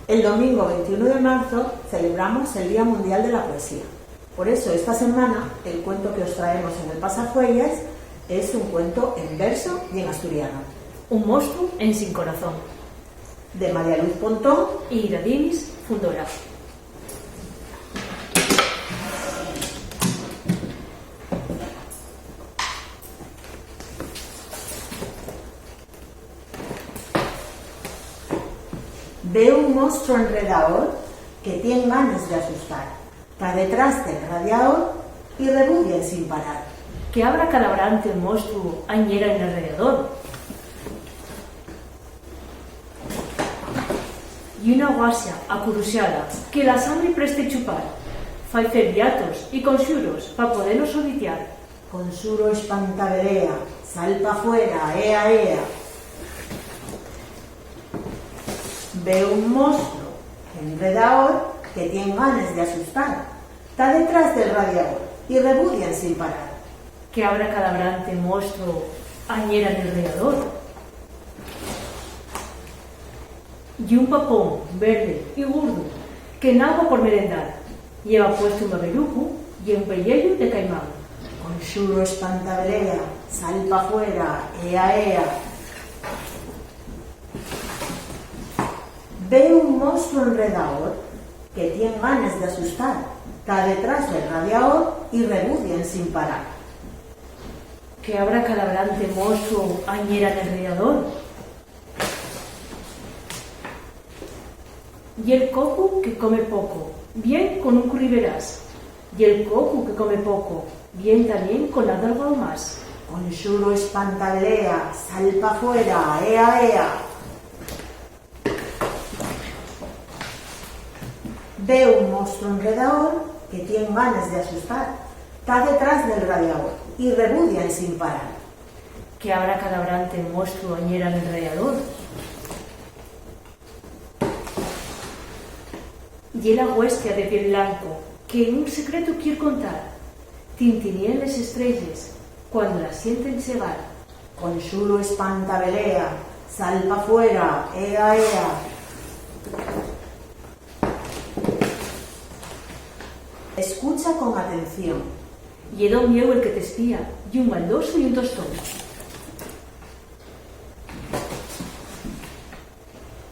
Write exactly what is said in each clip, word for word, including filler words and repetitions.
El domingo veintiuno de marzo celebramos el Día Mundial de la Poesía. Por eso, esta semana, el cuento que os traemos en el Pasafueyes es un cuento en verso y en asturiano. Un mostru ensin corazón. De María Luz Pontón y Iradinis Fundora. Veo un monstruo enredaor que tien ganes de asustar. Ta detrás del radiaor y rebudia ensin parar. Que abra calabrante monstruo añera nel radiaor. Y una guasia acuruxada que la sangre preste chupar. Fai fer llatos y conxuros pa podelos solitiar. Conxuro espantavelea, sal pa fuera, ea, ea. Veo un monstruo enredaor que tien ganes de asustar. Ta detrás del radiaor y rebudia ensin parar. Que abra calabrante monstruo añera nel radiaor. Ye un papón verde y gurdu que nagua por merendar. Lleva puesto un babelucu y un pelleyu de caimán. Conxuro espantavelea, sal pa fuera, ea, ea. Veo un monstruo enredaor que tien ganes de asustar. Ta detrás del radiaor y rebudia ensin parar. Que abra calabrante monstruo añera nel radiaor. Ye'l cocu que come poco, bien con un curriberás. Ye'l cocu que come poco, bien tamién con algo más. Conxuro espantavelea, sal pa fuera, ea, ea. Veo un monstruo enredaor que tien ganes de asustar. Ta detrás del radiaor y rebudia ensin parar. Que abra calabrante monstruo añera nel radiaor. Ye la güestia de piel blanco que un secretu quier contar. Tintiníen les estrelles cuando la sienten chegar. Conxuro espantavelea, sal pa fuera, ea, ea. Escucha con atención. Ye don Mieu el que t'espía, y un baldosu y un tostón.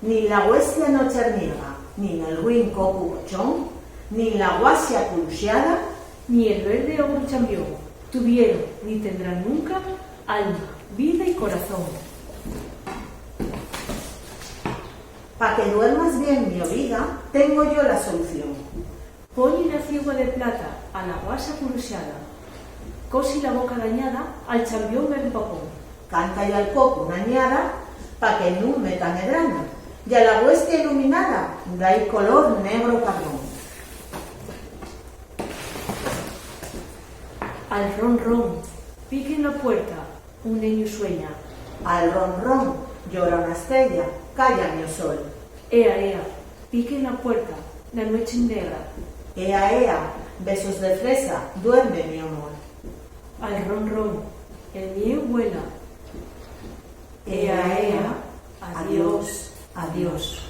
Nin la güesia nocherniega, nin el ruin cocu bochón, nin la guasia curuxada, ni el verde ogru chambión tuvieron ni tendrán nunca alma, vida y corazón. Pa que duermas bien, mi oviga, tengo yo la solución. Pon-y na ciegua de plata a la guasa curuxada. Cosi la boca dañada al chambión verde papón. Canta-y al cocu na ñada pa que nun meta medrana, y a la güestia iluminada da-y color negro carbón. Al ron ron, piquen la puerta, un neñu sueña. Al ron ron, llora una estrella, cállame, o sol. Ea, ea, piquen la puerta, la nueche negra. Ea, ea, besos de fresa, duerme, mi amor. Al ron ron, el mieu vuela. Ea, ea, adiós, adiós.